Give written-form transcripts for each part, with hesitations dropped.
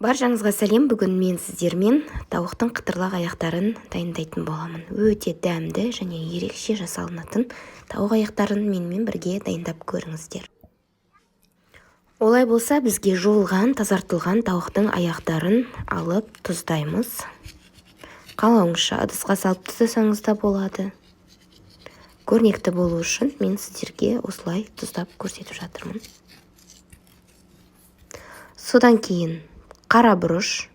Баршаңызға сәлем. Бүгін мен сіздермен тауықтың қытырлақ аяқтарын дайындайтын боламын. Өте дәмді және ерекше жасалынатын тауық аяқтарын менімен бірге дайындап көріңіздер. Олай болса, бізге жуылған, тазартылған тауықтың аяқтарын алып тұздаймыз. Қалауыңызша ыдысқа салып тұздасаңыз да болады. Көрнекті болу үшін мен сіздерге осылай тұздап көрсетіп жатырмын. Содан кейін қара бұрыш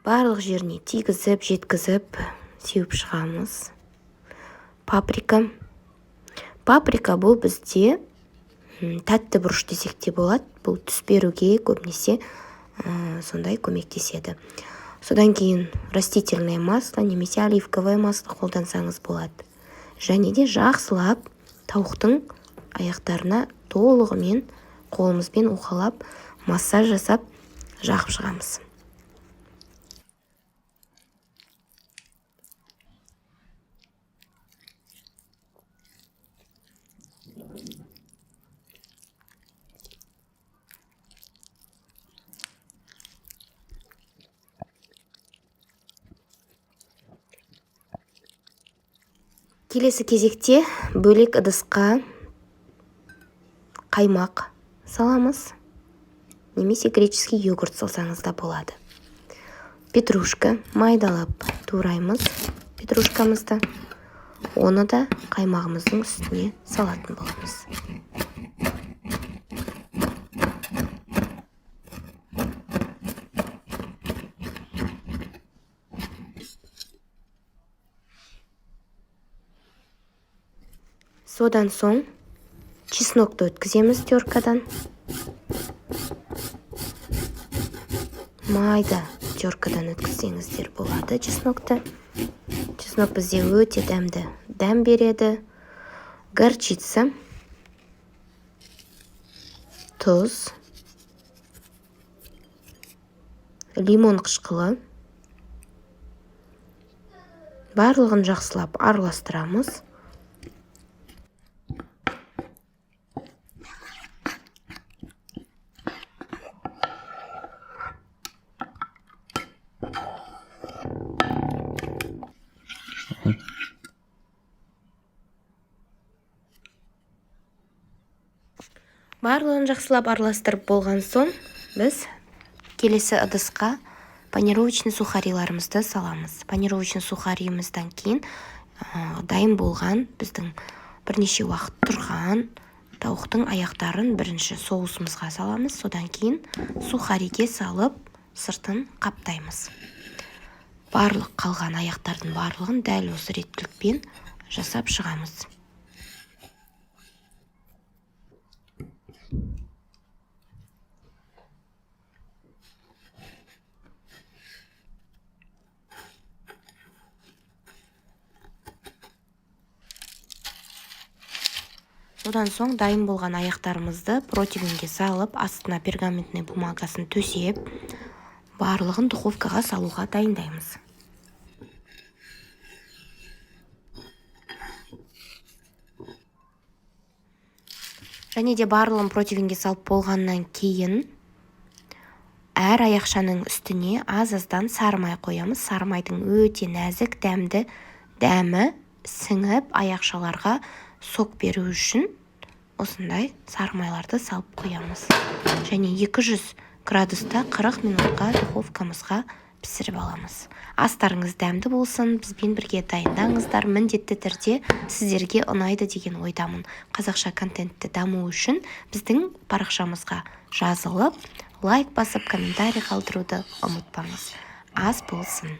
барлық жеріне тигізіп, жеткізіп, сеуіп шығамыз. Паприка. Паприка бұл бізде тәтті бұрыш десек те болады. Бұл түс беруге көбінесе сондай көмектеседі. Содан кейін растительное масло немесе оливковое масло қолдансаңыз болады. Және де жақсылап тауықтың аяқтарына толығымен қолымызбен уқалап, массаж жасап жағып шығамыз. Келесі кезекте бөлек ыдысқа қаймақ саламыз. Немесе греческий йогурт салсаңыз да болады. Петрушка майдалап тураймыз петрушкамызды. Оны да қаймағымыздың үстіне салатын боламыз. Содан соң чеснокты өткіземіз теркадан. Майда теркадан өткізсеңіздер болады чеснокты. Чеснок бізде өте дәмді дәм береді. Горчица, тұз, лимон қышқылы. Барлығын жақсылап араластырамыз. Барлығын жақсылап араластырып болған соң, біз келесі ыдысқа панировочный сухариларымызды саламыз. Панировочный сухариімізден кейін дайын болған, біздің бірнеше уақыт тұрған тауықтың аяқтарын бірінші соусымызға саламыз, содан кейін сухариге салып сыртын қаптаймыз. Барлық қалған аяқтардың барлығын дәл осы реттілікпен жасап шығамыз. Содан соң дайын болған аяқтарымызды противенге салып, астына пергаментный бумагасын төсеп, барлығын духовкаға салуға дайындаймыз. Және де барлығын противенге салып болғаннан кейін әр аяқшаның үстіне аз-аздан сары май қоямыз. Сары майдың өте нәзік дәмді дәмі сіңіп аяқшаларға сок беру үшін осындай сары майларды салып қоямыз. Және 200 градуста 40 минутқа духовкамызға пісіріп аламыз. Астарыңыз дәмді болсын, бізбен бірге дайындаңыздар. Міндетті түрде сіздерге ұнайды деген ойдамын. Қазақша контентті даму үшін біздің парақшамызға жазылып, лайк басып, комментарий қалдыруды ұмытпаңыз. Ас болсын.